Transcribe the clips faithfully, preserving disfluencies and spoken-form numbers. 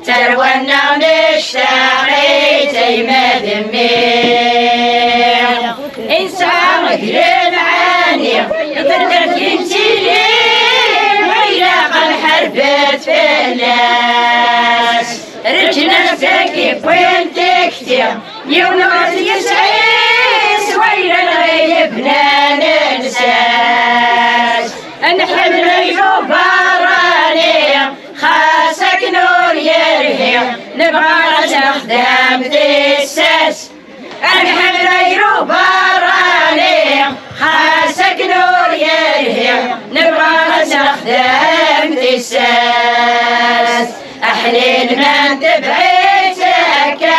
Tarwa-nneɣ nectaq-itt a yemma d mmi. Nesɛa deg lemɛani i taddart yettili, ilaq ad nḥarbet fell-as. Reǧnas-agi wwin tikti, yiwen ur t-yesɛi s wayla n ɣi yebnan lsas. Nḥemmel ayen uberrani, xas akken ur yelhi, nebɣa ad nexdem tissas. Nḥemmel ayen uberrani, xas akken ur yelhi, nebɣa ad nexdem tissas. Aḥlil ma ntebeɛ-itt akka,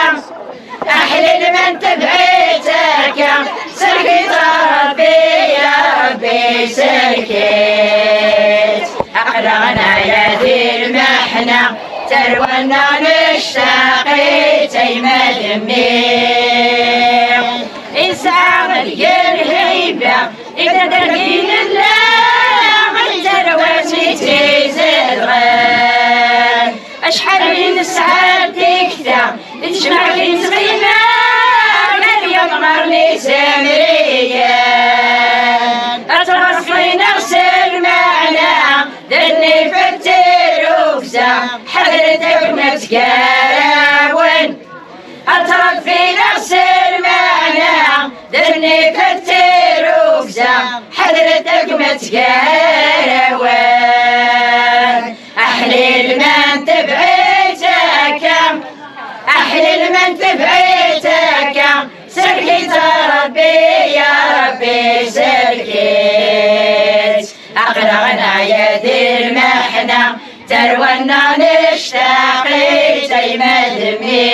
aḥlil ma ntebeɛ-itt akka, sellek-itt a Ṛebbi, ya Ṛebbi sellek-itt. Aql-aɣ neɛya di lmeḥna, tarwa-nneɣ nectaq-itt a yemma d mmi. Isɛa deg lhiba, i taddart i nella, i tarwa-s i tt-izedɣen. Acḥal i nesɛa tikta, i tejmaɛt i nettɣima, gar yemɣaren izemriyen. Ad tɣaṣṣin-aɣ s lmeɛna, d nnif d tirrugza, ḥadret akken ad tt-gar-awen. Ad tṛebbin-aɣ s lmeɛna, d nnif d tirrugza, ḥadret akken ad tt-gar-awen. Aḥlil ma ntebeɛ-itt akka, aḥlil ma ntebeɛ-itt akka, sellek-itt a Ṛebbi, ya Ṛebbi sellek-itt. Aql-aɣ neɛya di lmeḥna, tarwa-nneɣ nectaq-itt a yemma d mmi.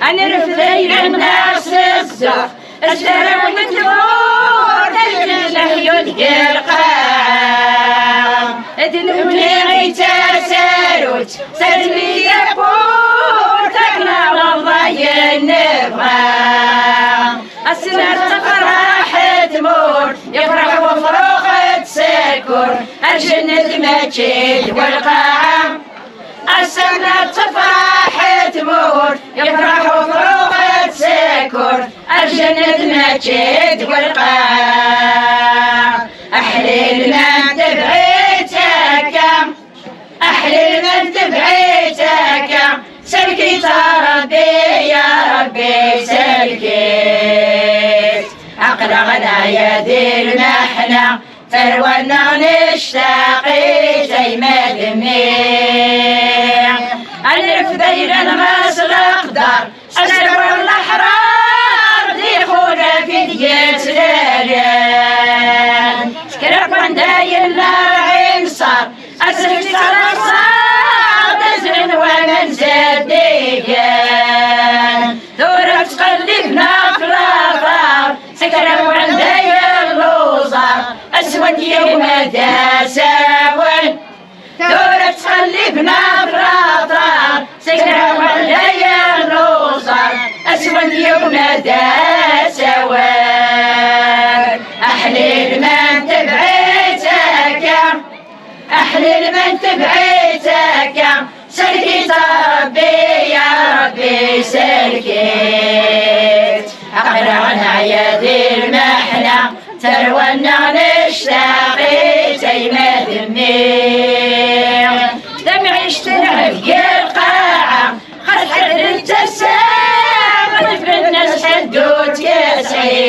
Ad nerfed ayla-nneɣ s zzux, s tarraw n tmurt, ad neḥyu deg lqaɛa. D nutni i d tasarut, sersen-iyi tawwurt, ad neɛreḍ ayen nebɣa. Ass-a tefreḥ tmurt, yefreḥ wefrux d tsekkurt, lǧennet mačči d lqaɛa. Ass-a tefreḥ tmurt, yefreḥ wefrux d tsekkurt, lǧennet mačči d lqaɛa. Aḥlil ma ntebeɛ-itt akka, aḥlil ma ntebeɛ-itt akka, sellek-itt a Ṛebbi, ya Ṛebbi sellek-itt. Aql-aɣ neɛya di lmeḥna, tarwa-nneɣ nectaq-itt a yemma d mmi. Ad nerfed ayla-nneɣ s leqder, aserwal n leḥrar d ixulaf i d-yettlalen. Kra n wanda yella lɛinṣer, asefk ttalaṣaḍ, azlen waman zeddigen. Tura ttqelliben ɣef later, s kra n wanda yella uẓar, aswand yagma d asawen. Tura ttqelliben ɣef later, s kra n wanda yella uẓar, aswand yagma d asawen. Aḥlil ma ntebeɛ-itt akka, aḥlil ma ntebeɛ-itt akka, sellek-itt a Ṛebbi, ya Ṛebbi sellek-itt. Aql-aɣ neɛya di lmeḥna, tarwa-nneɣ nectaq-itt a yemma d mmi. Tamɛict telɛeb gar lqaɛa, xas ḥedd d tasa, ma tebna-s ḥedd ur tt-yesɛi.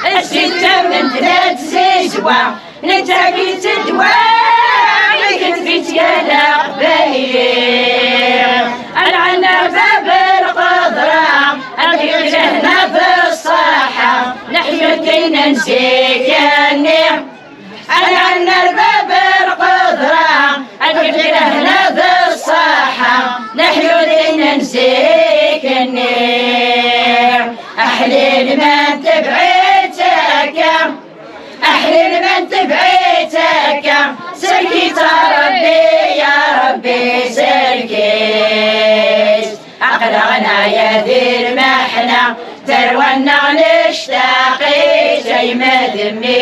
Ad s-ittamen tella tzizwa, nettaf-itt ddwa, iketf-itt yal aqbayli. Alɛen ar bab lqudra, ad yefk lehna d ṣṣaḥa, neḥyu-d ayen n zik-nni. Alɛen ar bab lqudra, ad yefk lehna d ṣṣaḥa, neḥyu-d ayen n zik-nni. Aḥlil ma ntebeɛ-itt akka, aḥlil ma ntebeɛ-itt akka, sellek-itt a Ṛebbi, ya Ṛebbi sellek-itt. Aql-aɣ neɛya di lmeḥna, tarwa-nneɣ nectaq-itt a yemma d mmi.